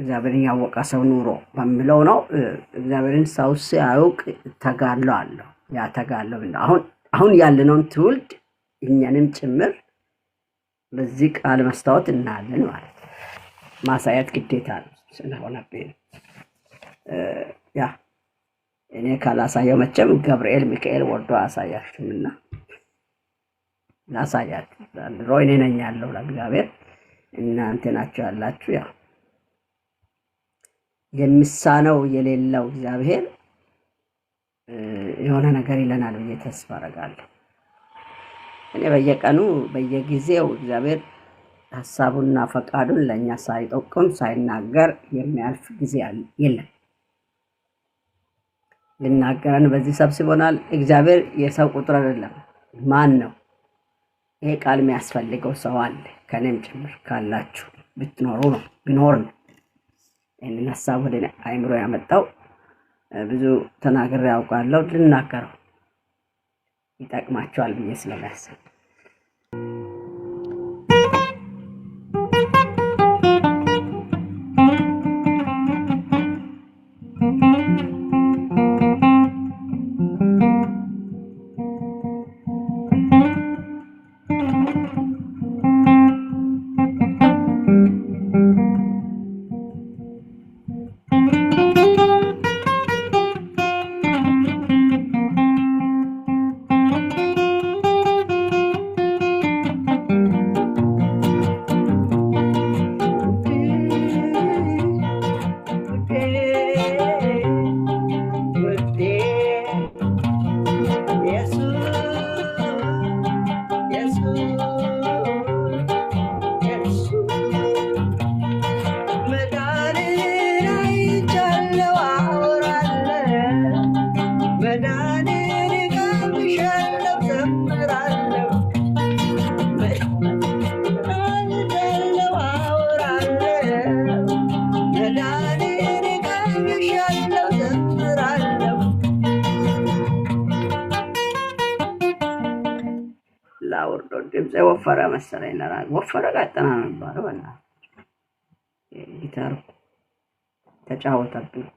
እግዚአብሔርን ያወቀ ሰው ኑሮ በሚለው ነው። እግዚአብሔርን ሰው ሲያውቅ ተጋድሎ አለው። ያ ተጋድሎ አሁን አሁን ያለነውን ትውልድ እኛንም ጭምር በዚህ ቃል መስታወት እናያለን ማለት ነው። ማሳየት ግዴታ ነው ስለሆነብኝ ነው። ያ እኔ ካላሳየው መቼም ገብርኤል ሚካኤል ወርዶ አያሳያችሁምና ላሳያችሁ። ዘንድሮ እኔ ነኝ ያለው ለእግዚአብሔር፣ እናንተ ናችሁ ያላችሁ። ያው የሚሳነው የሌለው እግዚአብሔር የሆነ ነገር ይለናል ብዬ ተስፋ አደርጋለሁ። እኔ በየቀኑ በየጊዜው እግዚአብሔር ሀሳቡና ፈቃዱን ለእኛ ሳይጠቁም ሳይናገር የሚያልፍ ጊዜ የለም። ልናገረን በዚህ ሰብስቦናል። እግዚአብሔር የሰው ቁጥር አይደለም። ማን ነው ይሄ ቃል የሚያስፈልገው ሰው አለ፣ ከእኔም ጭምር ካላችሁ ብትኖሩ ነው ቢኖር ነው ይህንን ሀሳብ ወደ አይምሮ ያመጣው። ብዙ ተናግሬ ያውቃለሁ። ልናገረው ይጠቅማቸዋል ብዬ ስለሚያስብ ላውርዶ ድምፅ ወፈረ መሰለኝ። ወፈረ ቀጠና ነው የሚባለው። በእናትህ ጊታር ተጫወተብኝ።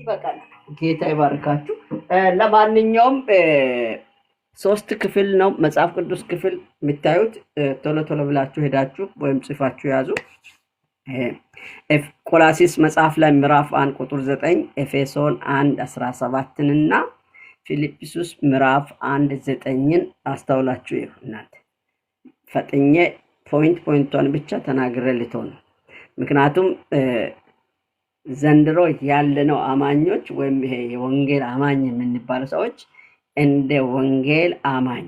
ይበቃል። ጌታ ይባርካችሁ። ለማንኛውም ሶስት ክፍል ነው መጽሐፍ ቅዱስ ክፍል የምታዩት። ቶሎ ቶሎ ብላችሁ ሄዳችሁ ወይም ጽፋችሁ ያዙ። ቆላሲስ መጽሐፍ ላይ ምዕራፍ 1 ቁጥር 9፣ ኤፌሶን 1:17ን እና ፊልጵስዩስ ምዕራፍ 1:9ን አስተውላችሁ ይሁ። እናንተ ፈጥኜ point point ቷን ብቻ ተናግሬ ልተው ነው። ምክንያቱም ዘንድሮ ያለነው አማኞች ወይም ይሄ የወንጌል አማኝ የምንባሉ ሰዎች እንደ ወንጌል አማኝ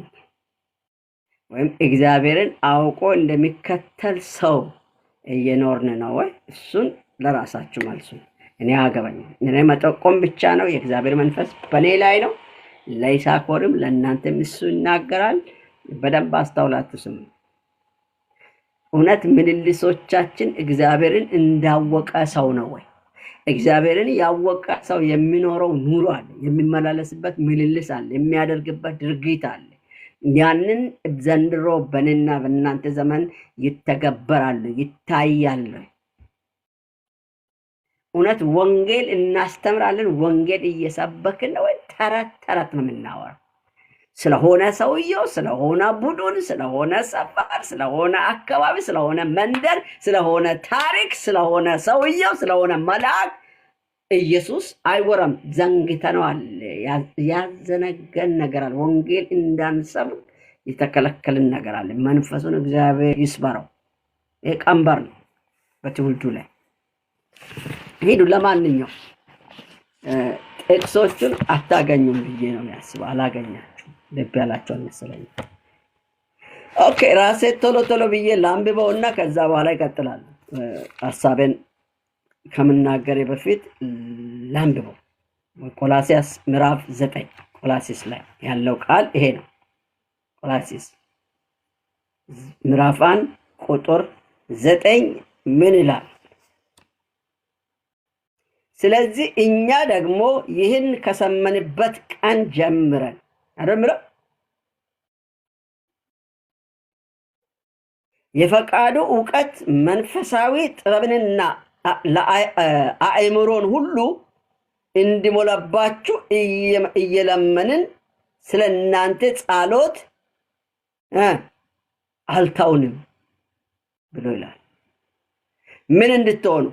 ወይም እግዚአብሔርን አውቆ እንደሚከተል ሰው እየኖርን ነው ወይ? እሱን ለራሳችሁ መልሱ። እኔ አያገባኝም። እኔ መጠቆም ብቻ ነው። የእግዚአብሔር መንፈስ በእኔ ላይ ነው። ለይሳኮርም ለእናንተም እሱ ይናገራል። በደንብ አስተውላችሁ ስሙ። እውነት ምልልሶቻችን እግዚአብሔርን እንዳወቀ ሰው ነው ወይ? እግዚአብሔርን ያወቀ ሰው የሚኖረው ኑሮ አለ፣ የሚመላለስበት ምልልስ አለ፣ የሚያደርግበት ድርጊት አለ። ያንን ዘንድሮ በእኔና በእናንተ ዘመን ይተገበራሉ፣ ይታያሉ። እውነት ወንጌል እናስተምራለን? ወንጌል እየሰበክን ነው ወይ? ተረት ተረት ነው የምናወራው? ስለሆነ ሰውየው፣ ስለሆነ ቡድን፣ ስለሆነ ሰፈር፣ ስለሆነ አካባቢ፣ ስለሆነ መንደር፣ ስለሆነ ታሪክ፣ ስለሆነ ሰውየው፣ ስለሆነ መልአክ ኢየሱስ አይወራም። ዘንግተነዋል። ያዘነገን ነገር አለ። ወንጌል እንዳንሰብክ የተከለከልን ነገር አለ። መንፈሱን እግዚአብሔር ይስበረው። ይህ ቀንበር ነው በትውልዱ ላይ። ሂዱ። ለማንኛውም ጥቅሶቹን አታገኙም ብዬ ነው የሚያስበው። አላገኛችሁም። ልብ ያላቸው አልመሰለኝም። Okay፣ ራሴ ቶሎ ቶሎ ብዬ ላንብበውና ከዛ በኋላ ይቀጥላል። ሀሳቤን ከምናገሬ በፊት ላንብበው። ቆላሲያስ ምዕራፍ 9 ቆላሲስ ላይ ያለው ቃል ይሄ ነው። ቆላሲስ ምዕራፍ 1 ቁጥር 9 ምን ይላል? ስለዚህ እኛ ደግሞ ይህን ከሰመንበት ቀን ጀምረን አይደል የሚለው የፈቃዱ እውቀት መንፈሳዊ ጥበብንና አእምሮን ሁሉ እንዲሞላባችሁ እየለመንን ስለ እናንተ ጸሎት አልተውንም ብሎ ይላል። ምን እንድትሆኑ?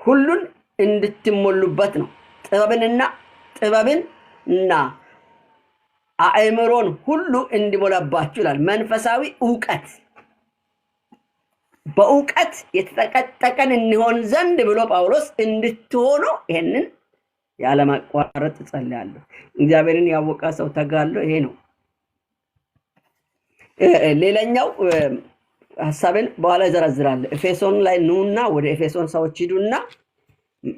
ሁሉን እንድትሞሉበት ነው። ጥበብንና አእምሮን ሁሉ እንዲሞላባችሁ ይላል። መንፈሳዊ እውቀት በእውቀት የተጠቀጠቀን እንሆን ዘንድ ብሎ ጳውሎስ እንድትሆኑ ይሄንን ያለማቋረጥ እጸልያለሁ። እግዚአብሔርን ያወቀ ሰው ተጋድሎ ይሄ ነው። ሌላኛው ሐሳቤን በኋላ እዘረዝራለሁ። ኤፌሶን ላይ ኑና ወደ ኤፌሶን ሰዎች ሂዱና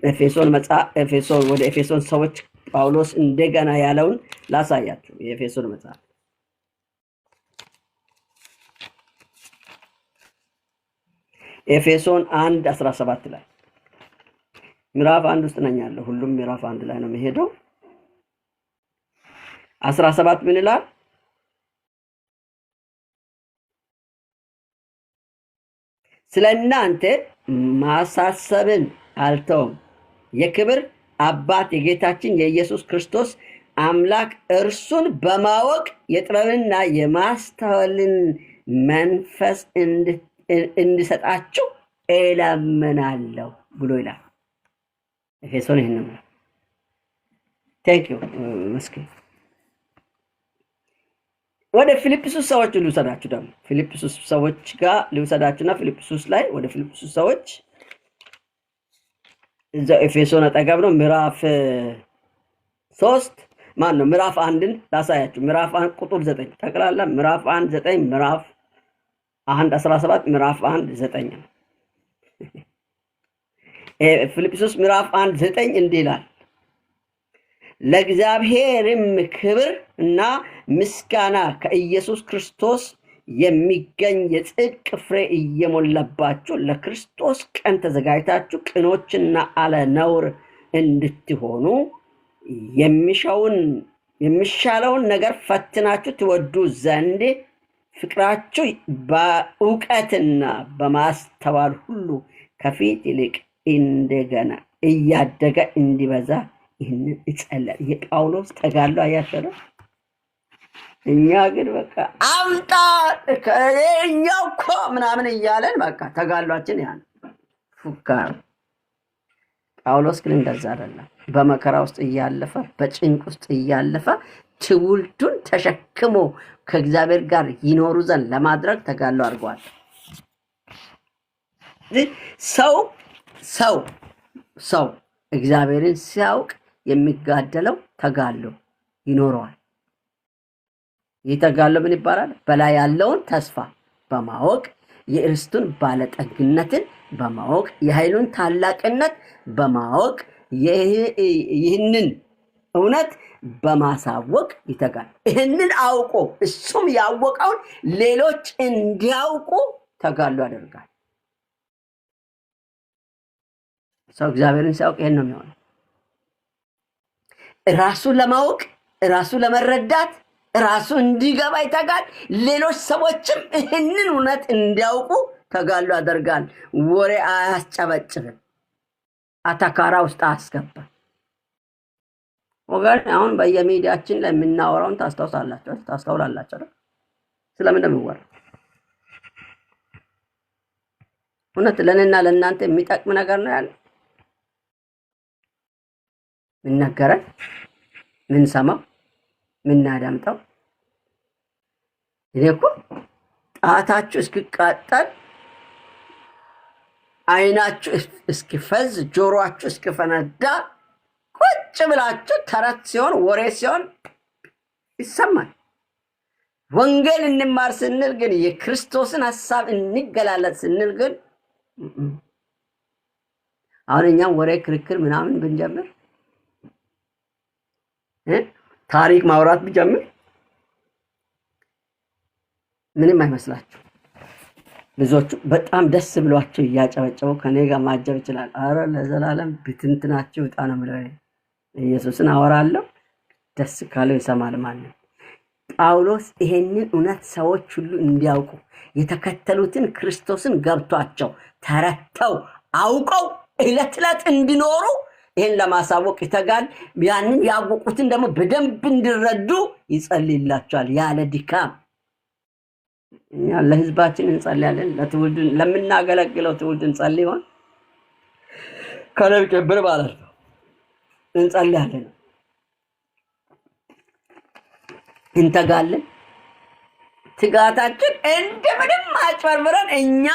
ኤፌሶን መጽሐፍ ኤፌሶን ወደ ኤፌሶን ሰዎች ጳውሎስ እንደገና ያለውን ላሳያችሁ። የኤፌሶን መጽሐፍ ኤፌሶን 1:17 ላይ ምዕራፍ 1 ውስጥ ነኝ ያለው። ሁሉም ምዕራፍ 1 ላይ ነው የሚሄደው። 17 ምን ይላል? ስለናንተ ማሳሰብን አልተውም፣ የክብር አባት የጌታችን የኢየሱስ ክርስቶስ አምላክ እርሱን በማወቅ የጥበብንና የማስተዋልን መንፈስ እንድሰጣችሁ እለምናለሁ ብሎ ይላል። ኤፌሶን ይሄን ነው። Thank you መስኪ። ወደ ፊልጵስዩስ ሰዎች ልውሰዳችሁ። ደግሞ ፊልጵስዩስ ሰዎች ጋር ልውሰዳችሁና ፊልጵስዩስ ላይ ወደ ፊልጵስዩስ ሰዎች እዛው ኤፌሶን አጠገብ ነው። ምዕራፍ 3 ማን ነው? ምዕራፍ 1ን ላሳያችሁ። ምዕራፍ 1 ቁጥር 9 ጠቅላላ ምዕራፍ 1 9 ምዕራፍ 1 17 ምዕራፍ 1 9 ነው። ፊልጵስዩስ ምዕራፍ 1 9 እንዲህ ይላል፣ ለእግዚአብሔርም ክብር እና ምስጋና ከኢየሱስ ክርስቶስ የሚገኝ የጽድቅ ፍሬ እየሞላባችሁ ለክርስቶስ ቀን ተዘጋጅታችሁ ቅኖችና አለ ነውር እንድትሆኑ የሚሻለውን ነገር ፈትናችሁ ትወዱ ዘንድ ፍቅራችሁ በእውቀትና በማስተዋል ሁሉ ከፊት ይልቅ እንደገና እያደገ እንዲበዛ ይህንን እጸልያለሁ። የጳውሎስ ተጋድሎ አያችሁ አይደል? እኛ ግን በቃ አምጣ ከእኛው እኮ ምናምን እያለን በቃ ተጋድሏችን ያ ነው ፉካር። ጳውሎስ ግን እንደዛ አይደለም። በመከራ ውስጥ እያለፈ በጭንቅ ውስጥ እያለፈ ትውልዱን ተሸክሞ ከእግዚአብሔር ጋር ይኖሩ ዘንድ ለማድረግ ተጋድሎ አድርገዋል። ሰው ሰው እግዚአብሔርን ሲያውቅ የሚጋደለው ተጋድሎ ይኖረዋል። ይህ ተጋድሎ ምን ይባላል? በላይ ያለውን ተስፋ በማወቅ የእርስቱን ባለጠግነትን በማወቅ የኃይሉን ታላቅነት በማወቅ ይህንን እውነት በማሳወቅ ይተጋል። ይህንን አውቆ እሱም ያወቀውን ሌሎች እንዲያውቁ ተጋድሎ ያደርጋል። ሰው እግዚአብሔርን ሲያውቅ ይሄን ነው የሚሆነው። ራሱ ለማወቅ፣ ራሱ ለመረዳት፣ ራሱ እንዲገባ ይተጋል። ሌሎች ሰዎችም ይህንን እውነት እንዲያውቁ ተጋድሎ ያደርጋል። ወሬ አያስጨበጭብም፣ አተካራ ውስጥ አያስገባም። ወገን አሁን በየሚዲያችን ላይ የምናወራውን ታስታውሳላችሁ፣ ታስተውላላችሁ አይደል? ስለምን ነው የሚወራው? እውነት ለእኔና ለእናንተ የሚጠቅም ነገር ነው ያለ ምንነገረን፣ ምንሰማው፣ ምናዳምጠው? እኔ እኮ ጣታችሁ እስኪቃጠል፣ አይናችሁ እስኪፈዝ፣ ጆሮአችሁ እስኪፈነዳ ቁጭ ብላችሁ ተረት ሲሆን ወሬ ሲሆን ይሰማል። ወንጌል እንማር ስንል ግን፣ የክርስቶስን ሀሳብ እንገላለጥ ስንል ግን፣ አሁን እኛም ወሬ ክርክር ምናምን ብንጀምር፣ ታሪክ ማውራት ብጀምር ምንም አይመስላችሁ። ብዙዎቹ በጣም ደስ ብሏቸው እያጨበጨቡ ከኔ ጋር ማጀብ ይችላል። አረ ለዘላለም ብትንትናችሁ ውጣ ነው የምለው። ኢየሱስን አወራለሁ፣ ደስ ካለው ይሰማል ማለት ነው። ጳውሎስ ይሄንን እውነት ሰዎች ሁሉ እንዲያውቁ፣ የተከተሉትን ክርስቶስን ገብቷቸው ተረድተው አውቀው ዕለት ዕለት እንዲኖሩ ይህን ለማሳወቅ ይተጋል። ያንን ያወቁትን ደግሞ በደንብ እንዲረዱ ይጸልይላቸዋል ያለ ድካም። እኛ ለህዝባችን እንጸልያለን፣ ለትውልድ፣ ለምናገለግለው ትውልድ እንጸልይ ይሆን? ከነብ ጭምር ማለት ነው። እንጸልያለን፣ እንተጋለን። ትጋታችን እንደምንም አጭበርብረን እኛ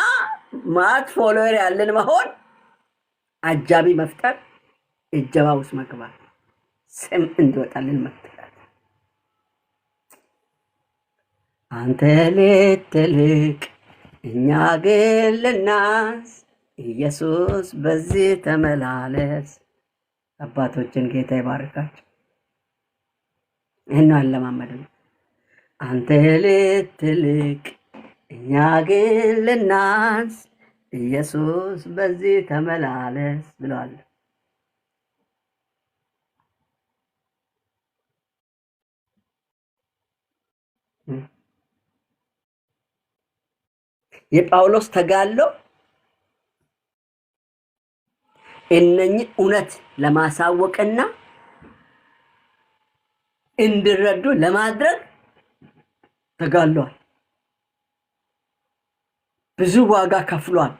ማት follower ያለን መሆን፣ አጃቢ መፍጠር፣ እጀባ ውስጥ መግባት፣ ስም እንዲወጣልን መፍጠር። አንተ ልትልቅ እኛ ግን ልናንስ፣ ኢየሱስ በዚህ ተመላለስ። አባቶችን ጌታ ይባርካቸው። ይህን ነው ያለማመድን። አንተ ልትልቅ እኛ ግን ልናንስ፣ ኢየሱስ በዚህ ተመላለስ ብለዋል። የጳውሎስ ተጋድሎ እነኚህ እውነት ለማሳወቅና እንዲረዱ ለማድረግ ተጋድሏል። ብዙ ዋጋ ከፍሏል።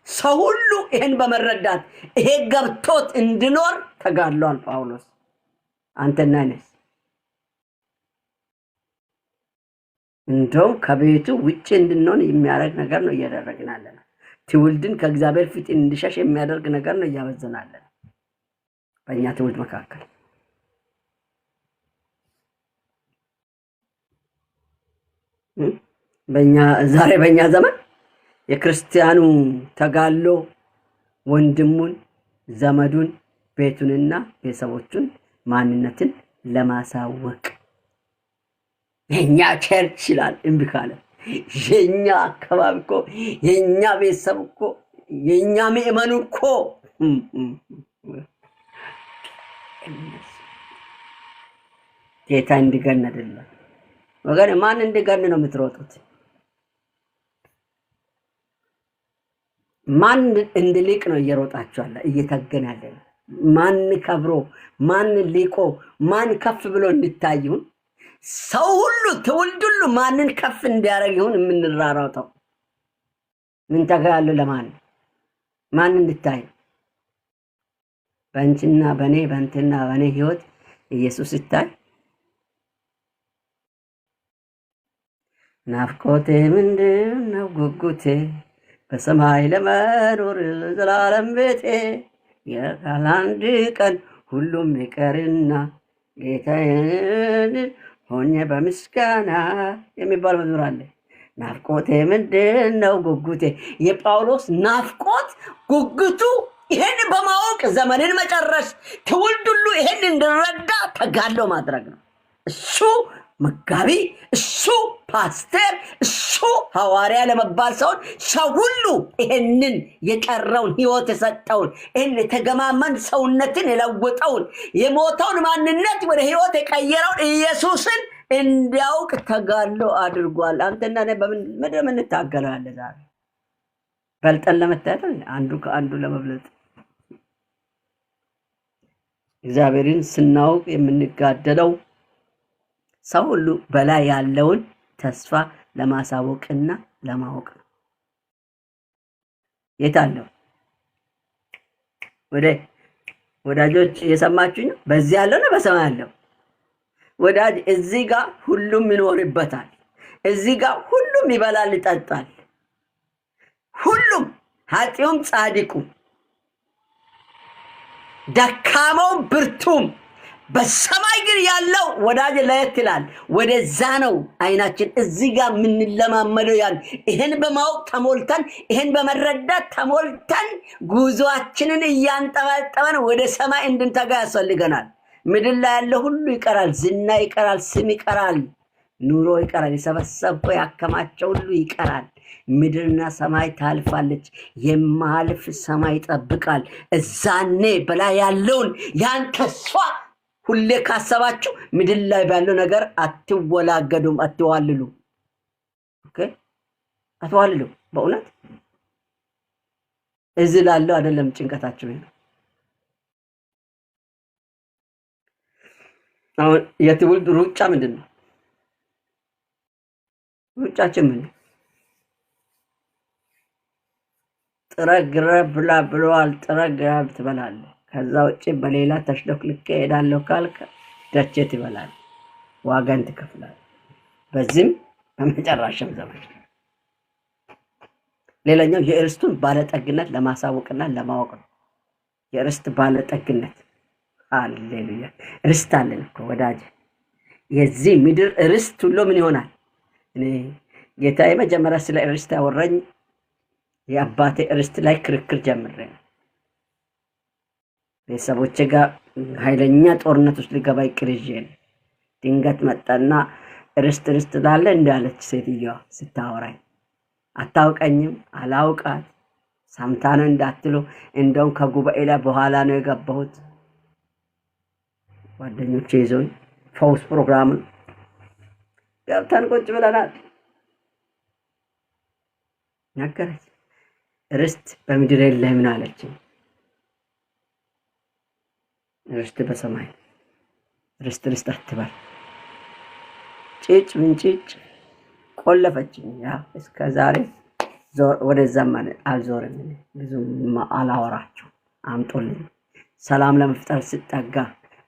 ሰው ሁሉ ይህን በመረዳት ይሄ ገብቶት እንዲኖር ተጋድሏል ጳውሎስ። አንተና እኔስ እንደውም ከቤቱ ውጭ እንድንሆን የሚያደርግ ነገር ነው እያደረግን ያለነው። ትውልድን ከእግዚአብሔር ፊት እንዲሸሽ የሚያደርግ ነገር ነው እያበዘን ያለነው በእኛ ትውልድ መካከል። በእኛ ዛሬ በእኛ ዘመን የክርስቲያኑ ተጋድሎ ወንድሙን፣ ዘመዱን፣ ቤቱንና ቤተሰቦቹን ማንነትን ለማሳወቅ፣ የኛ church ይላል እምቢ ካለ፣ የኛ አካባቢ እኮ፣ የኛ ቤተሰብ እኮ፣ የኛ ምእመኑ እኮ። ጌታ እንዲገን አይደለም ወገን፣ ማን እንዲገን ነው የምትሮጡት? ማን እንዲልቅ ነው እየሮጣችሁ ያለ እየተገን ያለ ነው? ማን ከብሮ፣ ማን ሊቆ፣ ማን ከፍ ብሎ እንዲታይ ይሁን? ሰው ሁሉ ትውልድ ሁሉ ማንን ከፍ እንዲያደርግ ይሁን የምንራራጠው? ምን ተጋያለሁ? ለማን ማን እንድታይ? በአንቺና በእኔ፣ በአንተና በእኔ ህይወት ኢየሱስ ይታይ? ናፍቆቴ ምንድን ነው ጉጉቴ፣ በሰማይ ለመኖር ዘላለም ቤቴ፣ የቃል አንድ ቀን ሁሉም ይቀርና ጌታዬን ሆኜ በምስጋና የሚባል መዝሙር አለ። ናፍቆቴ ምንድን ነው ጉጉቴ? የጳውሎስ ናፍቆት ጉጉቱ ይህን በማወቅ ዘመንን መጨረስ፣ ትውልድ ሁሉ ይህን እንዲረዳ ተጋድሎ ማድረግ ነው። እሱ መጋቢ፣ እሱ ፓስተር፣ እሱ ሐዋርያ ለመባል ሳይሆን ሰው ሁሉ ይህንን የቀረውን ሕይወት የሰጠውን፣ ይህን የተገማመን ሰውነትን የለወጠውን፣ የሞተውን ማንነት ወደ ሕይወት የቀየረውን ኢየሱስን እንዲያውቅ ተጋድሎ አድርጓል። አንተና እኔ በምን ምንድን ነው የምንታገለው ያለ ዛሬ? በልጠን ለመታየት፣ አንዱ ከአንዱ ለመብለጥ። እግዚአብሔርን ስናውቅ የምንጋደለው ሰው ሁሉ በላይ ያለውን ተስፋ ለማሳወቅና ለማወቅ ነው። የት አለው? ወደ ወዳጆች እየሰማችሁኝ ነው? በዚህ ያለው ነው በሰማይ ያለው ወዳጅ። እዚህ ጋር ሁሉም ይኖርበታል። እዚህ ጋር ሁሉም ይበላል፣ ይጠጣል። ሁሉም፣ ኃጢኡም ጻድቁ፣ ደካማውም ብርቱም። በሰማይ ግን ያለው ወዳጅ ለየት ይላል። ወደዛ ነው አይናችን። እዚህ ጋር የምንለማመደው ያን ይህን በማወቅ ተሞልተን፣ ይህን በመረዳት ተሞልተን፣ ጉዞአችንን እያንጠባጠበን ወደ ሰማይ እንድንተጋ ያስፈልገናል። ምድር ላይ ያለ ሁሉ ይቀራል። ዝና ይቀራል፣ ስም ይቀራል፣ ኑሮ ይቀራል፣ የሰበሰብከው ያከማቸው ሁሉ ይቀራል። ምድርና ሰማይ ታልፋለች፣ የማያልፍ ሰማይ ይጠብቃል። እዛኔ በላይ ያለውን ያን ተስፋ ሁሌ ካሰባችሁ ምድር ላይ ባለው ነገር አትወላገዱም፣ አትዋልሉ። Okay፣ አትዋልሉ። በእውነት እዚህ ላለው አይደለም ጭንቀታችሁ ነው። አሁን የትውልድ ሩጫ ምንድን ነው? ሩጫችን ምን ነው? ጥረህ ግረህ ብላ ብለዋል። ጥረህ ግረህ ትበላለህ። ከዛ ውጭ በሌላ ተሽሎክልኬ እሄዳለሁ ካልክ ደቼ ትበላለህ፣ ዋጋን ትከፍላለህ። በዚህም በመጨረሻም ዘመን ሌላኛው የእርስቱን ባለጠግነት ለማሳወቅና ለማወቅ ነው። የእርስት ባለጠግነት፣ ሃሌሉያ! ርስት አለን እኮ ወዳጅ። የዚህ ምድር ርስት ሁሉ ምን ይሆናል? እኔ ጌታዬ መጀመሪያ ስለ ርስት ያወራኝ የአባቴ ርስት ላይ ክርክር ጀምሬ ነው። ቤተሰቦቼ ጋር ኃይለኛ ጦርነት ውስጥ ሊገባ ይቅር ይዤ ነው። ድንገት መጣና ርስት ርስት ላለ እንዳለች ሴትዮዋ ስታወራኝ፣ አታውቀኝም፣ አላውቃት፣ ሰምታ ነው እንዳትሉ፣ እንደውም ከጉባኤ ላይ በኋላ ነው የገባሁት። ጓደኞቼ ይዘውኝ ፈውስ ፕሮግራምን ገብተን ቁጭ ብለናል። ነገረች። ርስት በምድር የለህም ነው አለችኝ። ርስት በሰማይ፣ ርስት ርስት አትበል። ጭጭ ምንጭጭ ቆለፈችኝ። ያ እስከ ዛሬ ወደዛም አልዞርም፣ ብዙም አላወራቸው። አምጦልኝ ሰላም ለመፍጠር ስጠጋ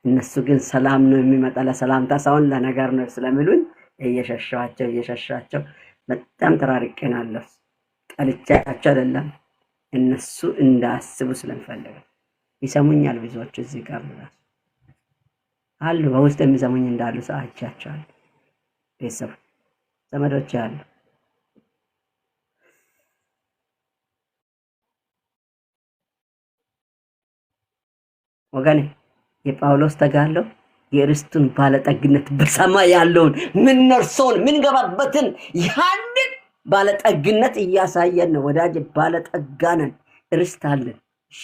እነሱ ግን ሰላም ነው የሚመጣ ለሰላምታ ሳይሆን ለነገር ነው ስለሚሉኝ እየሸሸኋቸው እየሸሸኋቸው በጣም ተራርቄ ነው ያለሁት። ጠልቻቸው አይደለም፣ እነሱ እንዳያስቡ ስለምፈልግ። ይሰሙኛል። ብዙዎቹ እዚህ ጋር ራሱ አሉ፣ በውስጥ የሚሰሙኝ እንዳሉ ሰው አይቻቸዋለሁ። ቤተሰብ ዘመዶች አሉ። ወገኔ፣ የጳውሎስ ተጋድሎ የርስቱን ባለጠግነት፣ በሰማይ ያለውን ምንነርሰውን ምንገባበትን ያንን ባለጠግነት እያሳየን ነው። ወዳጅ፣ ባለጠጋ ነን፣ ርስት አለን። እሺ፣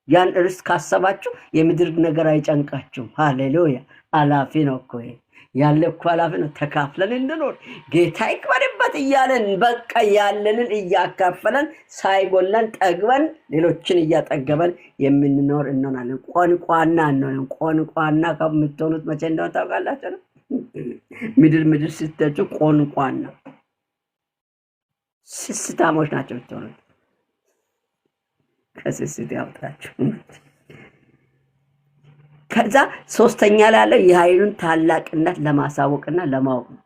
ያን ርስት ካሰባችሁ የምድር ነገር አይጨንቃችሁም። ሃሌሉያ! አላፊ ነው እኮ ይሄ ያለ እኮ አላፊ ነው። ተካፍለን እንኖር፣ ጌታ ይክበርበት እያለን፣ በቃ ያለንን እያካፈለን፣ ሳይጎለን ጠግበን ሌሎችን እያጠገበን የምንኖር እንሆናለን። ቆንቋና እንሆንም። ቆንቋና ከምትሆኑት መቼ እንደሆነ ታውቃላችሁ ነው። ምድር ምድር ስትተቹ ቆንቋና ስስታሞች ናቸው የምትሆኑት። ከስስት ያውጣችሁ። ከዛ ሶስተኛ ላይ ያለው የኃይሉን ታላቅነት ለማሳወቅና ለማወቅ ነው።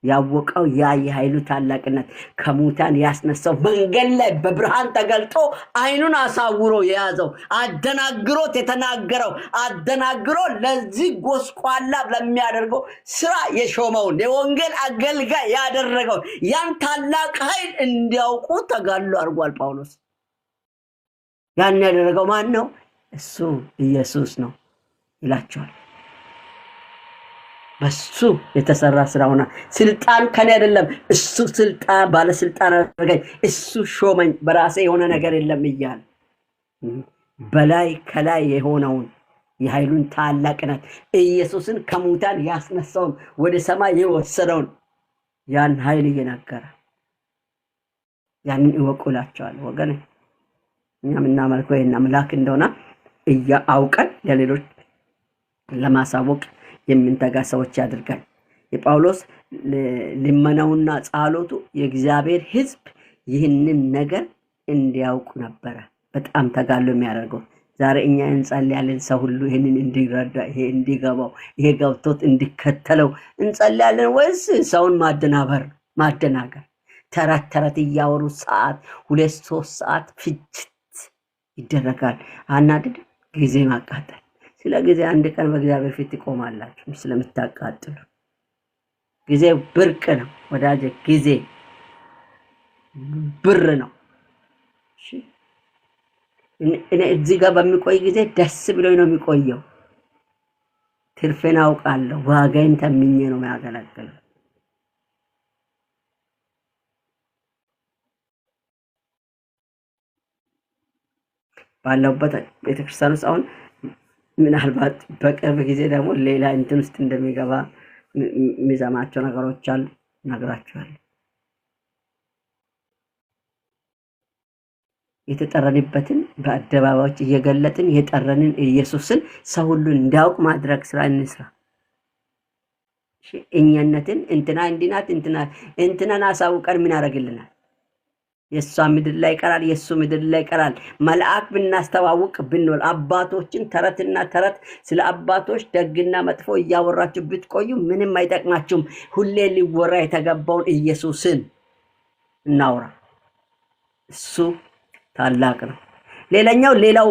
ያወቀው ያ የኃይሉ ታላቅነት ከሙታን ያስነሳው መንገድ ላይ በብርሃን ተገልጦ ዓይኑን አሳውሮ የያዘው አደናግሮት የተናገረው አደናግሮ ለዚህ ጎስቋላ ለሚያደርገው ስራ የሾመውን የወንጌል አገልጋይ ያደረገው ያን ታላቅ ኃይል እንዲያውቁ ተጋድሎ አድርጓል ጳውሎስ። ያን ያደረገው ማን ነው? እሱ ኢየሱስ ነው ይላቸዋል። በሱ የተሰራ ስራ ሆና ስልጣን ከኔ አይደለም፣ እሱ ስልጣን ባለስልጣን አደረገኝ፣ እሱ ሾመኝ፣ በራሴ የሆነ ነገር የለም እያለ በላይ ከላይ የሆነውን የኃይሉን ታላቅነት ኢየሱስን ከሙታን ያስነሳውን ወደ ሰማይ የወሰደውን ያን ኃይል እየነገረ ያንን እወቁ እላቸዋለሁ። ወገን እኛ የምናመልከው ይህን አምላክ እንደሆነ እያአውቀን ለሌሎች ለማሳወቅ የምንተጋ ሰዎች ያድርገን። የጳውሎስ ልመናውና ጸሎቱ የእግዚአብሔር ሕዝብ ይህንን ነገር እንዲያውቁ ነበረ። በጣም ተጋድሎ የሚያደርገው ዛሬ እኛ እንጸልያለን። ሰው ሁሉ ይህንን እንዲረዳ፣ ይሄ እንዲገባው፣ ይሄ ገብቶት እንዲከተለው እንጸልያለን ወይስ ሰውን ማደናበር ማደናገር ተረት ተረት እያወሩ ሰዓት 2-3 ሰዓት ፍጅት ይደረጋል። አናድድ ጊዜ ማቃጠል። ስለ ጊዜ አንድ ቀን በእግዚአብሔር ፊት ትቆማላችሁ ስለምታቃጥሉ። ጊዜ ብርቅ ነው ወዳጄ፣ ጊዜ ብር ነው። እሺ እኔ እዚህ ጋር በሚቆይ ጊዜ ደስ ብሎኝ ነው የሚቆየው። ትርፌን አውቃለሁ፣ ዋጋዬን ተምኜ ነው የሚያገለግለው። ባለሁበት ቤተክርስቲያን ውስጥ አሁን ምናልባት በቅርብ ጊዜ ደግሞ ሌላ እንትን ውስጥ እንደሚገባ የሚሰማቸው ነገሮች አሉ፣ እነግራቸዋለሁ። የተጠረንበትን በአደባባዮች እየገለጥን የጠረንን ኢየሱስን ሰው ሁሉ እንዲያውቅ ማድረግ ስራ እንስራ። እኛነትን እንትና እንዲናት እንትና እንትናን አሳውቀን ምን ያደርግልናል? የእሷ ምድር ላይ ይቀራል፣ የእሱ ምድር ላይ ይቀራል። መልአክ ብናስተዋውቅ ብንል አባቶችን ተረትና ተረት ስለ አባቶች ደግና መጥፎ እያወራችሁ ብትቆዩ ምንም አይጠቅማችሁም። ሁሌ ሊወራ የተገባውን ኢየሱስን እናውራ። እሱ ታላቅ ነው። ሌላው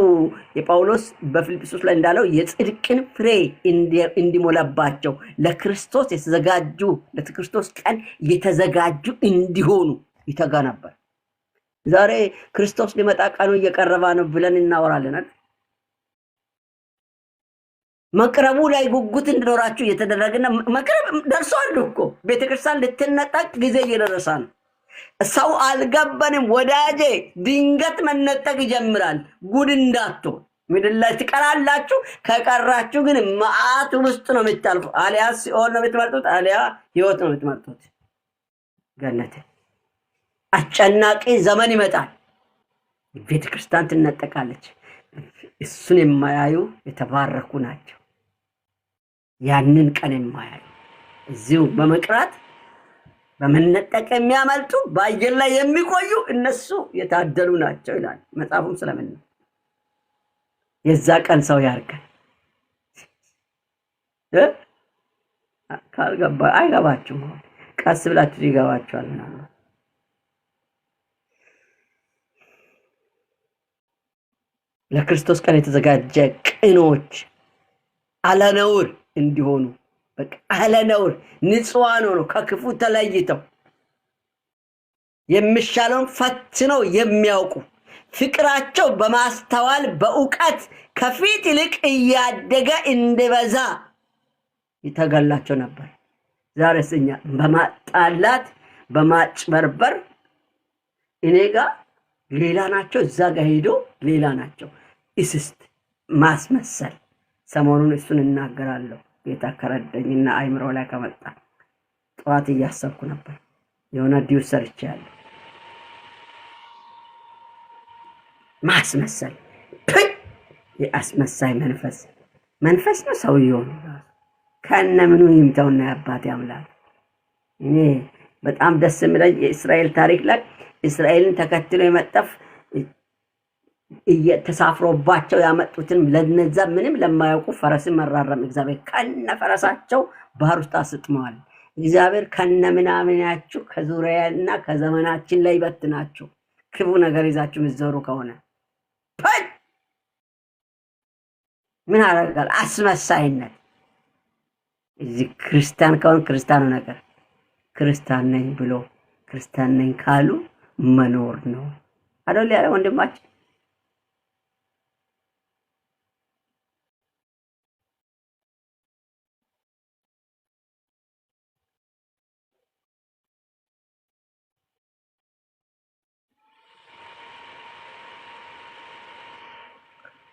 የጳውሎስ በፊልጵስዩስ ላይ እንዳለው የጽድቅን ፍሬ እንዲሞላባቸው ለክርስቶስ የተዘጋጁ ለክርስቶስ ቀን የተዘጋጁ እንዲሆኑ ይተጋ ነበር። ዛሬ ክርስቶስ ሊመጣ ቀኑ እየቀረበ ነው ብለን እናወራለን አይደል? መቅረቡ ላይ ጉጉት እንዲኖራችሁ እየተደረገና መቅረብ ደርሷል እኮ። ቤተክርስቲያን ልትነጠቅ ጊዜ እየደረሰ ነው። ሰው አልገባንም ወዳጄ። ድንገት መነጠቅ ይጀምራል። ጉድ እንዳትሆን ምድር ላይ ትቀራላችሁ። ከቀራችሁ ግን መዓት ውስጥ ነው የምታልፉ። አሊያ ሲኦል ነው የምትመርጡት፣ አሊያ ህይወት ነው የምትመርጡት። ገነት አስጨናቂ ዘመን ይመጣል። ቤተክርስቲያን ትነጠቃለች። እሱን የማያዩ የተባረኩ ናቸው። ያንን ቀን የማያዩ እዚሁ በመቅራት በመነጠቅ የሚያመልጡ በአየር ላይ የሚቆዩ እነሱ የታደሉ ናቸው ይላል መጽሐፉም። ስለምን ነው የዛ ቀን ሰው ያርገን። ካልገባ አይገባችሁም። ቀስ ብላችሁ ይገባችኋል ምናምን። ለክርስቶስ ቀን የተዘጋጀ ቅኖች አለነውር እንዲሆኑ በቃ አለነውር ንጹሐን ሆነው ከክፉ ተለይተው የሚሻለውን ፈትነው የሚያውቁ ፍቅራቸው በማስተዋል በእውቀት ከፊት ይልቅ እያደገ እንዲበዛ ይተጋላቸው ነበር። ዛሬስ እኛ በማጣላት በማጭበርበር እኔ ጋር ሌላ ናቸው፣ እዛ ጋር ሄዶ ሌላ ናቸው። እስስት ማስመሰል። ሰሞኑን እሱን እናገራለሁ ጌታ ከረዳኝና አይምሮ ላይ ከመጣ። ጠዋት እያሰብኩ ነበር። የሆነ ዲው ሰርቻለሁ። ማስመሰል የአስመሳይ መንፈስ መንፈስ ነው ሰውየው ከነ ምኑ ይምታውና ያባት አምላክ። እኔ በጣም ደስ የሚለኝ የእስራኤል ታሪክ ላይ እስራኤልን ተከትሎ የመጠፍ ተሳፍሮባቸው ያመጡትን ለነዛ ምንም ለማያውቁ ፈረስን መራረም እግዚአብሔር ከነ ፈረሳቸው ባህር ውስጥ አስጥመዋል። እግዚአብሔር ከነምናምናችሁ ከዙሪያና ከዘመናችን ላይ ይበትናችሁ። ክፉ ነገር ይዛችሁ የምትዞሩ ከሆነ ፐይ! ምን አደርጋል? አስመሳይነት። እዚህ ክርስቲያን ከሆን ክርስቲያኑ ነገር ክርስቲያን ነኝ ብሎ ክርስቲያን ነኝ ካሉ መኖር ነው አይደል ያለ ወንድማችን።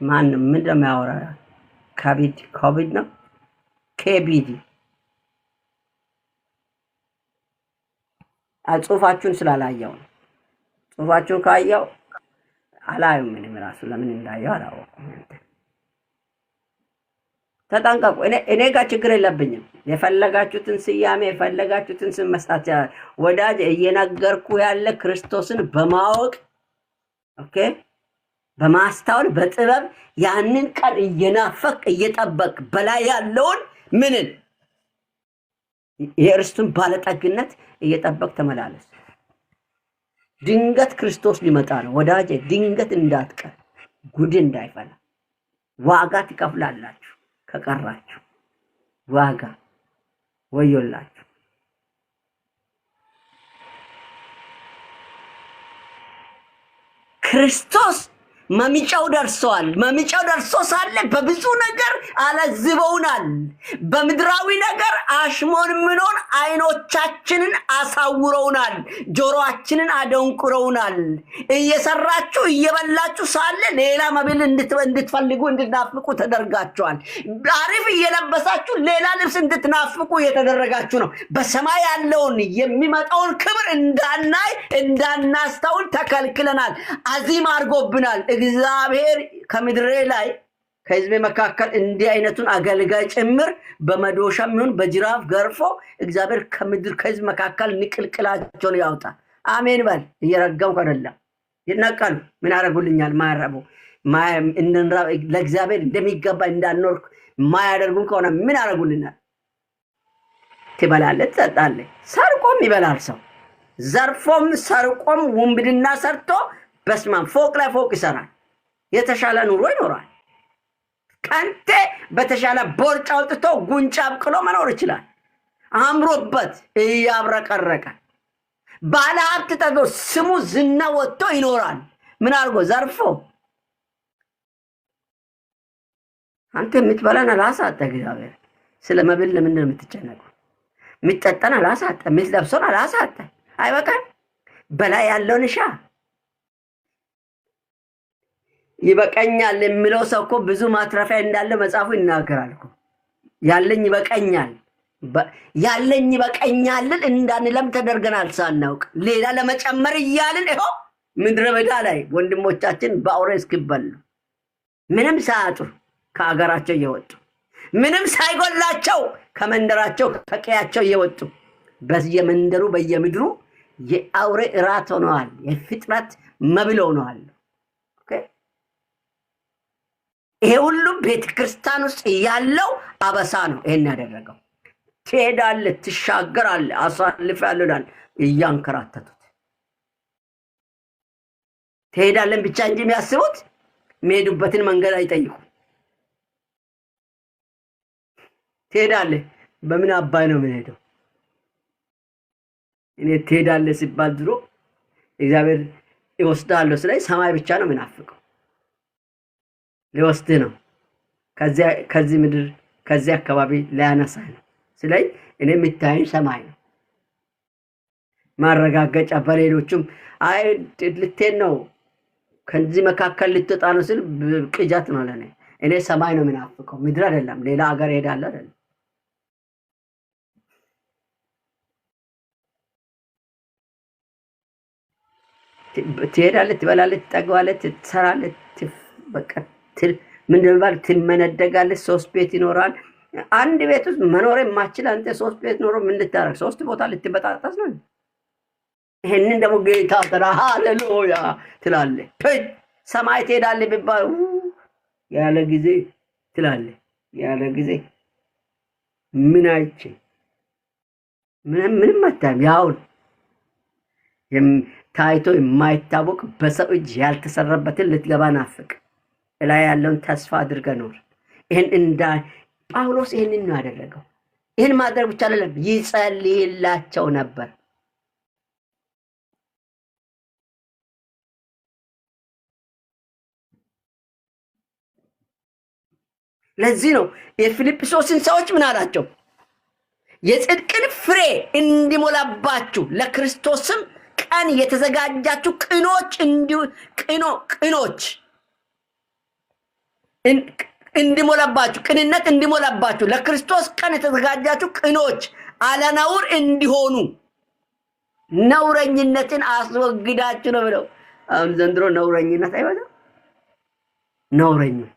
ማን ምን እንደሚያወራ ካቢድ ኮቪድ ነው ኬቢዲ ጽሁፋችሁን ስላላየው ነው። ጽሁፋችሁን ካየው አላዩም። ምንም ራሱ ለምን እንዳየው አላወኩም። ተጠንቀቁ። እኔ ጋር ችግር የለብኝም። የፈለጋችሁትን ስያሜ የፈለጋችሁትን ስም መስጠት ይችላል። ወዳጅ እየነገርኩ ያለ ክርስቶስን በማወቅ okay፣ በማስታወል በጥበብ ያንን ቀን እየናፈቅ እየጠበቅ በላይ ያለውን ምንን የእርስቱን ባለጠግነት እየጠበቅ ተመላለስ። ድንገት ክርስቶስ ሊመጣ ነው ወዳጄ፣ ድንገት እንዳትቀር፣ ጉድ እንዳይፈላ። ዋጋ ትከፍላላችሁ ከቀራችሁ፣ ዋጋ ወዮላችሁ። ክርስቶስ መምጫው ደርሰዋል። መምጫው ደርሶ ሳለ በብዙ ነገር አለዝበውናል። በምድራዊ ነገር አሽሞንምኖን አይኖቻችንን አሳውረውናል፣ ጆሮአችንን አደንቁረውናል። እየሰራችሁ እየበላችሁ ሳለ ሌላ መብል እንድትፈልጉ እንድትናፍቁ ተደርጋችኋል። አሪፍ እየለበሳችሁ ሌላ ልብስ እንድትናፍቁ እየተደረጋችሁ ነው። በሰማይ ያለውን የሚመጣውን ክብር እንዳናይ እንዳናስታውል ተከልክለናል። አዚም አድርጎብናል። እግዚአብሔር ከምድሬ ላይ ከሕዝቤ መካከል እንዲህ አይነቱን አገልጋይ ጭምር በመዶሻም ይሁን በጅራፍ ገርፎ እግዚአብሔር ከምድር ከሕዝብ መካከል ንቅልቅላቸውን ያውጣ። አሜን በል። እየረገምኩ አይደለም። ይነቀሉ። ምን ያደርጉልኛል? ማያረቡ ለእግዚአብሔር እንደሚገባ እንዳንኖር ማያደርጉን ከሆነ ምን ያደርጉልናል? ትበላለህ፣ ትጠጣለህ። ሰርቆም ይበላል ሰው። ዘርፎም ሰርቆም ውንብድና ሰርቶ በስማም ፎቅ ላይ ፎቅ ይሰራል። የተሻለ ኑሮ ይኖራል። ከንቴ በተሻለ ቦርጭ አውጥቶ ጉንጫ አብቅሎ መኖር ይችላል። አምሮበት እያብረቀረቀ ባለ ሀብት ተብሎ ስሙ ዝና ወጥቶ ይኖራል። ምን አድርጎ ዘርፎ። አንተ የምትበላን አላሳጠ እግዚአብሔር። ስለ መብል ለምንድን ነው የምትጨነቀው? የምትጠጣን አላሳጠ፣ የምትለብሰውን አላሳጠ። አይበቃም? በላይ ያለውን እሻ። ይበቀኛል የሚለው ሰው እኮ ብዙ ማትረፊያ እንዳለ መጽሐፉ ይናገራል እኮ። ያለኝ ይበቀኛል ያለኝ ይበቀኛልን እንዳንለም ተደርገናል ሳናውቅ። ሌላ ለመጨመር እያልን ይኸው ምድረ በዳ ላይ ወንድሞቻችን በአውሬ እስኪበሉ ምንም ሳያጡ ከአገራቸው እየወጡ ምንም ሳይጎላቸው ከመንደራቸው ከቀያቸው እየወጡ በየመንደሩ በየምድሩ የአውሬ እራት ሆነዋል። የፍጥረት መብል ሆነዋል። ይሄ ሁሉ ቤተክርስቲያን ውስጥ ያለው አበሳ ነው። ይሄን ያደረገው ትሄዳለህ፣ ትሻገራለህ፣ አሳልፌያለሁ ይላል። እያንከራተቱት ትሄዳለን ብቻ እንጂ የሚያስቡት የሚሄዱበትን መንገድ አይጠይቁም። ትሄዳለህ፣ በምን አባይ ነው የምንሄደው? እኔ ትሄዳለህ ሲባል ድሮ እግዚአብሔር ይወስድሃለሁ ስለኝ ሰማይ ብቻ ነው የምናፍቀው። ሊወስድህ ነው፣ ከዚህ ምድር ከዚህ አካባቢ ሊያነሳህ ነው ስለኝ እኔ የምታየኝ ሰማይ ነው። ማረጋገጫ በሌሎቹም አይ ልትሄድ ነው ከዚህ መካከል ልትወጣ ነው ስል ቅዠት ነው ለእኔ። እኔ ሰማይ ነው የምናፍቀው፣ ምድር አይደለም። ሌላ ሀገር እሄዳለሁ አይደለም። ትሄዳለህ፣ ትበላለህ፣ ትጠግባለህ፣ ትሰራለህ፣ በቃ ምንድን ነው የሚባለው? ትመነደጋለህ። 3 ቤት ይኖራል። አንድ ቤት ውስጥ መኖር የማትችል አንተ 3 ቤት ኖሮ ምን ልታደርግ? 3 ቦታ ልትበጣጠስ ነው። ይሄንን ደግሞ ጌታ ተራ ሃሌሉያ ትላለህ። ሰማይ ትሄዳለህ ቢባል ያለ ጊዜ ትላለህ። ያለ ጊዜ ምን አይቼ ምንም ምንም አታይም። ያው ታይቶ የማይታወቅ በሰው እጅ ያልተሰራበትን ልትገባ ናፍቅ። እላይ ያለውን ተስፋ አድርገህ ኑር። ይህን እንዳ ጳውሎስ ይህንን ነው ያደረገው። ይህን ማድረግ ብቻ አይደለም፣ ይጸልይላቸው ነበር። ለዚህ ነው የፊልጵሶስን ሰዎች ምን አላቸው? የጽድቅን ፍሬ እንዲሞላባችሁ ለክርስቶስም ቀን የተዘጋጃችሁ ቅኖች ቅኖች እንዲሞላባችሁ ቅንነት እንዲሞላባችሁ ለክርስቶስ ቀን የተዘጋጃችሁ ቅኖች አለነውር እንዲሆኑ ነውረኝነትን አስወግዳችሁ ነው ብለው። አሁን ዘንድሮ ነውረኝነት አይበዛም? ነውረኞች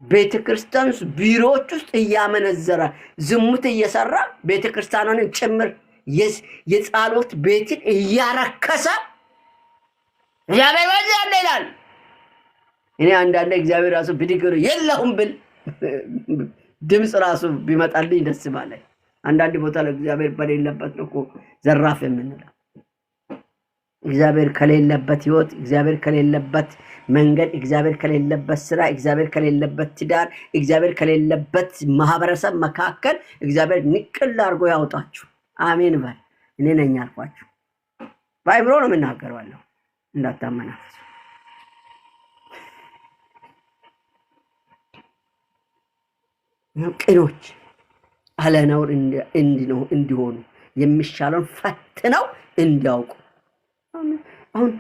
ቤተ ክርስቲያን ውስጥ ቢሮዎች ውስጥ እያመነዘረ ዝሙት እየሰራ ቤተ ክርስቲያኗን ጭምር የጸሎት ቤትን እያረከሰ እግዚአብሔር በዚህ አለ ይላል። እኔ አንዳንዴ እግዚአብሔር ራሱ ብድግ ብሎ የለሁም ብል ድምፅ ራሱ ቢመጣልኝ ደስ ባለኝ። አንዳንድ ቦታ ላይ እግዚአብሔር በሌለበት ነው እኮ ዘራፍ የምንለው። እግዚአብሔር ከሌለበት ህይወት፣ እግዚአብሔር ከሌለበት መንገድ፣ እግዚአብሔር ከሌለበት ስራ፣ እግዚአብሔር ከሌለበት ትዳር፣ እግዚአብሔር ከሌለበት ማህበረሰብ መካከል እግዚአብሔር ንቅል አድርጎ ያውጣችሁ። አሜን በል። እኔ ነኝ ያልኳችሁ። በአእምሮ ነው የምናገረው እንዳታመናፍሱ። ቅኖች አለነውር እንዲሆኑ የሚሻለውን ፈትነው እንዲያውቁ። አሁን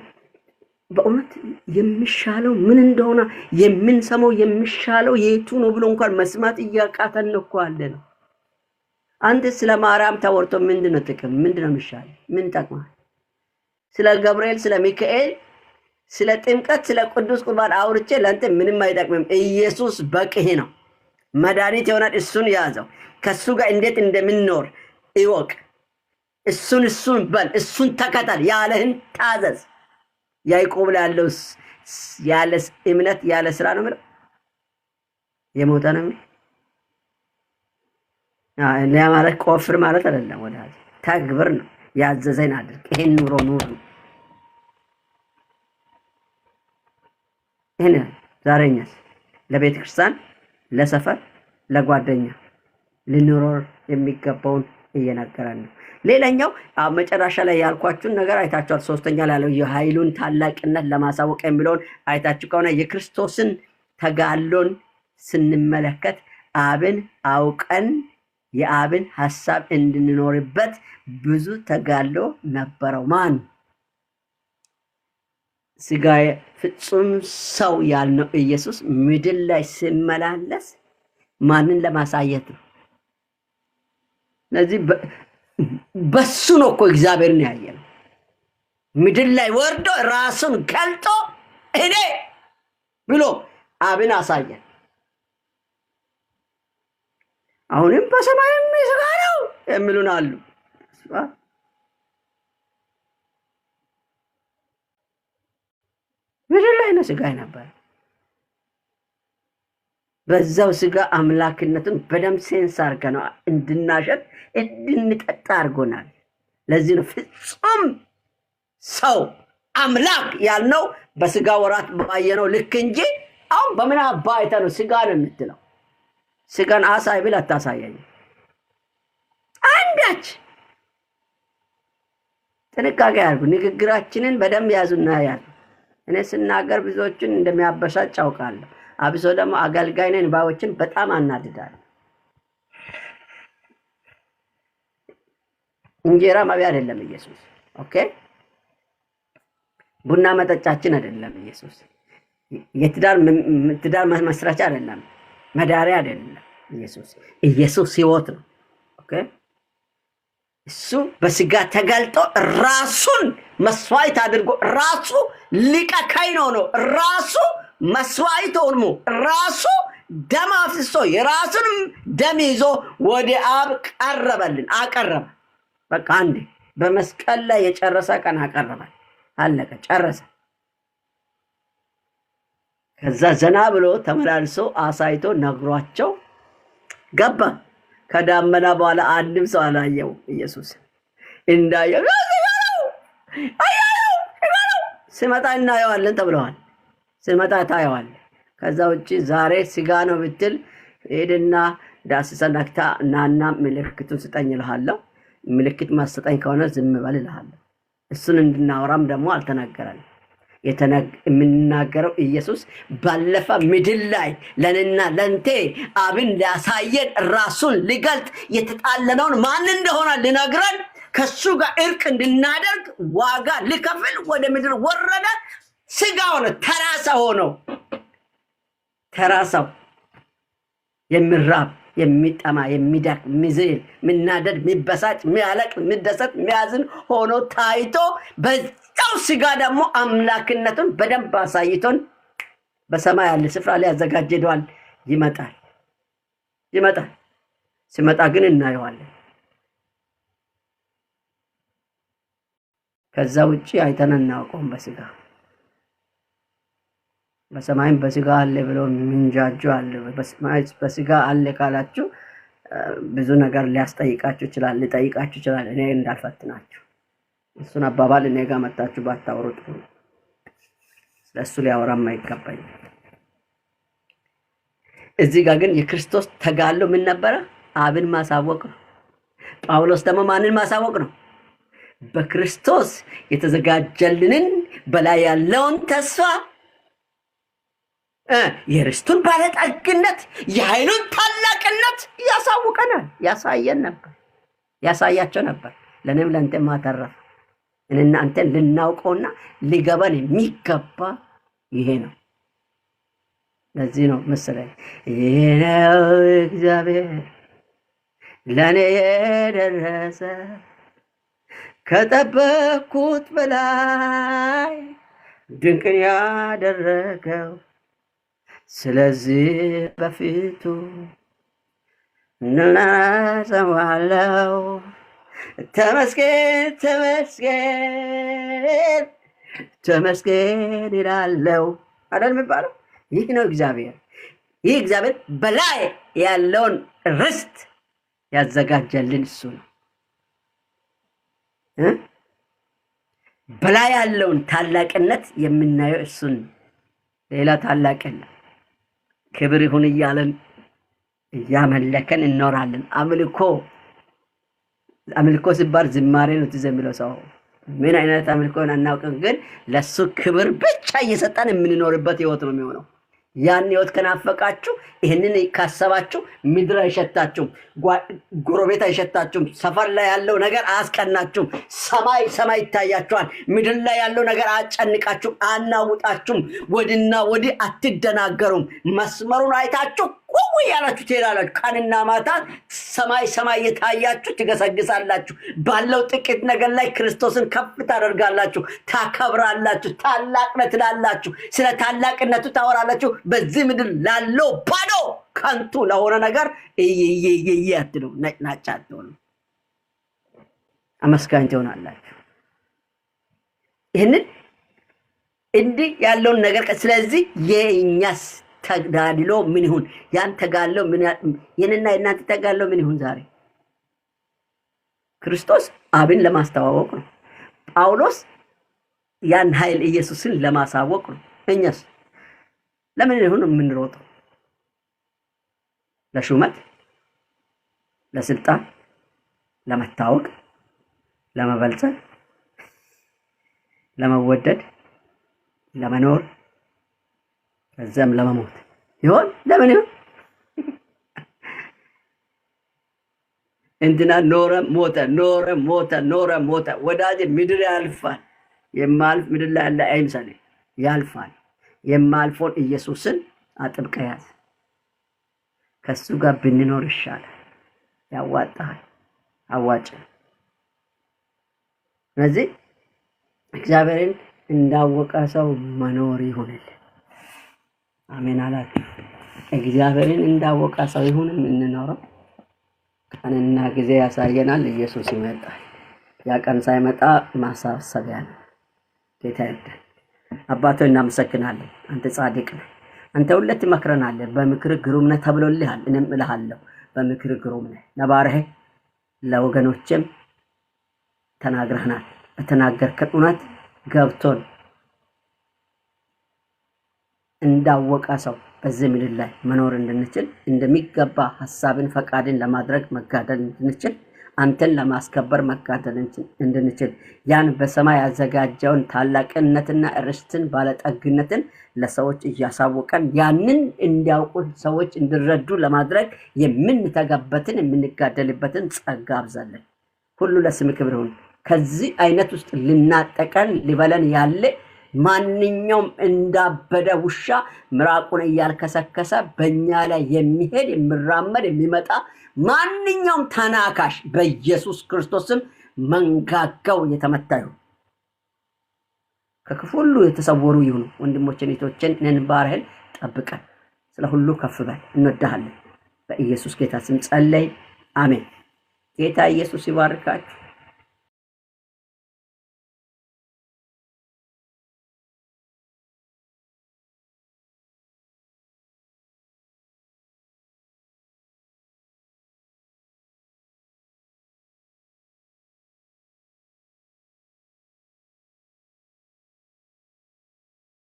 በእውነት የሚሻለው ምን እንደሆነ የምንሰማው የሚሻለው የቱ ነው ብሎ እንኳን መስማት እያቃተን እኮ አለ ነው። አንተ ስለ ማርያም ተወርቶ ምንድን ነው ጥቅም? ምንድን ነው የሚሻለው? ምን ይጠቅማል? ስለ ገብርኤል፣ ስለ ሚካኤል፣ ስለ ጥምቀት፣ ስለ ቅዱስ ቁርባን አውርቼ ለአንተ ምንም አይጠቅምም። ኢየሱስ በቂህ ነው። መድኃኒት ይሆናል። እሱን ያዘው። ከሱ ጋር እንዴት እንደምንኖር እወቅ። እሱን እሱን በል፣ እሱን ተከተል፣ ያለህን ታዘዝ። ያዕቆብ ላይ ያለው ያለ እምነት ያለ ስራ ነው የሚለው፣ የሞተ ነው የሚለው። ያ ማለት ቆፍር ማለት አይደለም ወዳጅ፣ ተግብር ነው። ያዘዘን አድርግ። ይሄን ኑሮ ኑር ነው። ይሄን ዛሬኛስ ለቤተ ክርስቲያን፣ ለሰፈር፣ ለጓደኛ ልንኖር የሚገባውን እየነገረን ነው። ሌላኛው መጨረሻ ላይ ያልኳችሁን ነገር አይታችኋል። ሶስተኛ ላይ ያለው የኃይሉን ታላቅነት ለማሳወቅ የሚለውን አይታችሁ ከሆነ የክርስቶስን ተጋድሎን ስንመለከት አብን አውቀን የአብን ሐሳብ እንድንኖርበት ብዙ ተጋድሎ ነበረው። ማን ስጋ ፍጹም ሰው ያልነው ኢየሱስ ምድር ላይ ሲመላለስ ማንን ለማሳየት ነው? ስለዚህ በሱ ነው እኮ እግዚአብሔርን ያየነው። ምድር ላይ ወርዶ ራሱን ገልጦ እኔ ብሎ አብን አሳየን። አሁንም በሰማይም ስጋ ነው የሚሉን አሉ። ምድር ላይ ነው ስጋ ነበር። በዛው ስጋ አምላክነቱን በደንብ sense አድርገነው እንድናሸት እንድንጠጣ አድርጎናል። ለዚህ ነው ፍጹም ሰው አምላክ ያልነው በስጋ ወራት ባየነው ልክ እንጂ አሁን በምን አባ አይተህ ነው ስጋ ነው የምትለው? ስጋን አሳይ ብል አታሳየኝ። አንዳች ጥንቃቄ አድርጉ። ንግግራችንን በደንብ ያዙና ያዙ። እኔ ስናገር ብዙዎችን እንደሚያበሳጭ አውቃለሁ። አብሶ ደግሞ አገልጋይ ነን ባዮችን በጣም አናድዳለሁ። እንጀራ መብያ አይደለም ኢየሱስ። Okay፣ ቡና መጠጫችን አይደለም ኢየሱስ። የትዳር መስራቻ አይደለም፣ መዳሪያ አይደለም ኢየሱስ። ኢየሱስ ሕይወት ነው። Okay፣ እሱ በስጋ ተገልጦ ራሱን መስዋዕት አድርጎ ራሱ ሊቀ ካህን ሆኖ ራሱ መስዋዕት ሆኖ ራሱ ደም አፍስሶ የራሱንም ደም ይዞ ወደ አብ ቀረበልን፣ አቀረበ። በቃ አንዴ በመስቀል ላይ የጨረሰ ቀን አቀረበ። አለቀ፣ ጨረሰ። ከዛ ዘና ብሎ ተመላልሶ አሳይቶ ነግሯቸው ገባ። ከዳመና በኋላ አንድም ሰው አላየው ኢየሱስ እንዳየው ስመጣ እናየዋለን ተብለዋል። ስመጣ ታየዋል። ከዛ ውጭ ዛሬ ስጋ ነው ብትል ሄድና ዳስሰ ነክታ ናና ምልክቱን ስጠኝ እልሃለሁ። ምልክት ማሰጠኝ ከሆነ ዝም በል እልሃለሁ። እሱን እንድናወራም ደግሞ አልተናገረንም። የምንናገረው ኢየሱስ ባለፈ ምድር ላይ ለእኔና ለንቴ አብን ሊያሳየን ራሱን ሊገልጥ የተጣለነውን ማን እንደሆነ ሊነግረን ከሱ ጋር እርቅ እንድናደርግ ዋጋ ሊከፍል ወደ ምድር ወረደ። ስጋ ሆነ፣ ተራ ሰው ሆኖ ተራ ሰው የሚራብ የሚጠማ የሚደክም የሚዝል የሚናደድ የሚበሳጭ የሚያለቅ የሚደሰት የሚያዝን ሆኖ ታይቶ በዛው ስጋ ደግሞ አምላክነቱን በደንብ አሳይቶን በሰማይ ያለ ስፍራ ሊያዘጋጅ ሄደዋል። ይመጣል ይመጣል። ሲመጣ ግን እናየዋለን። ከዛ ውጭ አይተን አናውቀውም በስጋ በሰማይም በስጋ አለ ብሎ የሚንጃጁ አለ። በሰማይ በስጋ አለ ካላችሁ ብዙ ነገር ሊያስጠይቃችሁ ይችላል፣ ሊጠይቃችሁ ይችላል። እኔ እንዳልፈትናችሁ እሱን አባባል እኔ ጋር መጣችሁ ባታወሩ ጥሩ። ስለሱ ሊያወራም አይገባኝ። እዚህ ጋር ግን የክርስቶስ ተጋድሎ ምን ነበረ? አብን ማሳወቅ ነው። ጳውሎስ ደግሞ ማንን ማሳወቅ ነው? በክርስቶስ የተዘጋጀልንን በላይ ያለውን ተስፋ የርስቱን ባለጠግነት የኃይሉን ታላቅነት ያሳውቀናል፣ ያሳየን ነበር፣ ያሳያቸው ነበር። ለእኔም ለአንተም አተረፈ። እኔና አንተን ልናውቀውና ሊገባን የሚገባ ይሄ ነው። ለዚህ ነው መሰለኝ ይሄ ነው እግዚአብሔር ለእኔ የደረሰ ከጠበቅኩት በላይ ድንቅን ያደረገው። ስለዚህ በፊቱ እናዘዋለው። ተመስገን ተመስገን ተመስገን ይላለው አይደል የሚባለው? ይህ ነው እግዚአብሔር። ይህ እግዚአብሔር በላይ ያለውን ርስት ያዘጋጀልን እሱ ነው። በላይ ያለውን ታላቅነት የምናየው እሱን፣ ሌላ ታላቅነት ክብር ይሁን እያለን እያመለከን እንኖራለን። አምልኮ አምልኮ ሲባል ዝማሬ ነው ትዝ የሚለው ሰው። ምን አይነት አምልኮ አናውቅም፣ ግን ለሱ ክብር ብቻ እየሰጠን የምንኖርበት ህይወት ነው የሚሆነው። ያን ህይወት ከናፈቃችሁ፣ ይህንን ካሰባችሁ፣ ምድር አይሸታችሁም፣ ጎረቤት አይሸታችሁም፣ ሰፈር ላይ ያለው ነገር አያስቀናችሁም። ሰማይ ሰማይ ይታያችኋል። ምድር ላይ ያለው ነገር አያስጨንቃችሁም፣ አያናውጣችሁም። ወዲና ወዲህ አትደናገሩም። መስመሩን አይታችሁ ቁው እያላችሁ ትሄዳላችሁ። ቀንና ማታ ሰማይ ሰማይ እየታያችሁ ትገሰግሳላችሁ። ባለው ጥቂት ነገር ላይ ክርስቶስን ከፍ ታደርጋላችሁ፣ ታከብራላችሁ፣ ታላቅ ነህ ትላላችሁ፣ ስለ ታላቅነቱ ታወራላችሁ። በዚህ ምድር ላለው ባዶ ከንቱ ለሆነ ነገር እይይይይ አትሉ፣ ነጭናጫ አትሆኑ፣ አመስጋኝ ትሆናላችሁ። ይህንን እንዲህ ያለውን ነገር ስለዚህ የእኛስ ተጋድሎ ምን ይሁን? ያን ተጋድሎ ምን የኔና የእናንተ ተጋድሎ ምን ይሁን? ዛሬ ክርስቶስ አብን ለማስተዋወቅ ነው። ጳውሎስ ያን ኃይል ኢየሱስን ለማሳወቅ ነው። እኛስ ለምን ይሁን የምንሮጠው? ለሹመት፣ ለስልጣን፣ ለመታወቅ፣ ለመበልጸግ፣ ለመወደድ፣ ለመኖር፣ ከዚያም ለመሞት ይሆን? ለምን ይሆን? እንትና ኖረ ሞተ፣ ኖረ ሞተ፣ ኖረ ሞተ። ወዳጅ ምድር ያልፋል። የማልፍ ምድር ላይ ያለ አይምሰልህ፣ ያልፋል። የማልፎን ኢየሱስን አጥብቀህ ያዝ። ከሱ ጋር ብንኖር ይሻላል፣ ያዋጣል፣ አዋጭ። ስለዚህ እግዚአብሔርን እንዳወቀ ሰው መኖር ይሁንልን። አሜን አላችሁ። እግዚአብሔርን እንዳወቀ ሰው ይሁን የምንኖረው። ቀንና ጊዜ ያሳየናል። ኢየሱስ ይመጣል። ያ ቀን ሳይመጣ ማሳሰቢያ ነው። ጌታ ይርዳን። አባቶ እናመሰግናለን። አንተ ጻድቅ ነህ። አንተ ሁለት ትመክረናለህ። በምክርህ ግሩም ነህ ተብሎልሃል። እኔም እልሃለሁ በምክር ግሩም ነህ። ነባርህ ለወገኖችም ተናግረህናል። በተናገርከን እውነት ገብቶን እንዳወቀ ሰው በዚህ ምድር ላይ መኖር እንድንችል፣ እንደሚገባ ሀሳብን ፈቃድን ለማድረግ መጋደል እንድንችል፣ አንተን ለማስከበር መጋደል እንድንችል፣ ያን በሰማይ ያዘጋጀውን ታላቅነትና ርስትን ባለጠግነትን ለሰዎች እያሳወቀን ያንን እንዲያውቁ ሰዎች እንዲረዱ ለማድረግ የምንተጋበትን የምንጋደልበትን ጸጋ አብዛለን። ሁሉ ለስም ክብር ይሁን። ከዚህ አይነት ውስጥ ልናጠቀን ሊበለን ያለ ማንኛውም እንዳበደ ውሻ ምራቁን እያልከሰከሰ በእኛ ላይ የሚሄድ፣ የሚራመድ፣ የሚመጣ ማንኛውም ተናካሽ በኢየሱስ ክርስቶስም መንጋጋው የተመታ ይሁን። ከክፉ ሁሉ የተሰወሩ ይሁኑ። ወንድሞችን እህቶችን እኔን ባርህን ጠብቀን፣ ስለ ሁሉ ከፍ በል። እንወድሃለን። በኢየሱስ ጌታ ስም ጸለይ። አሜን። ጌታ ኢየሱስ ይባርካችሁ።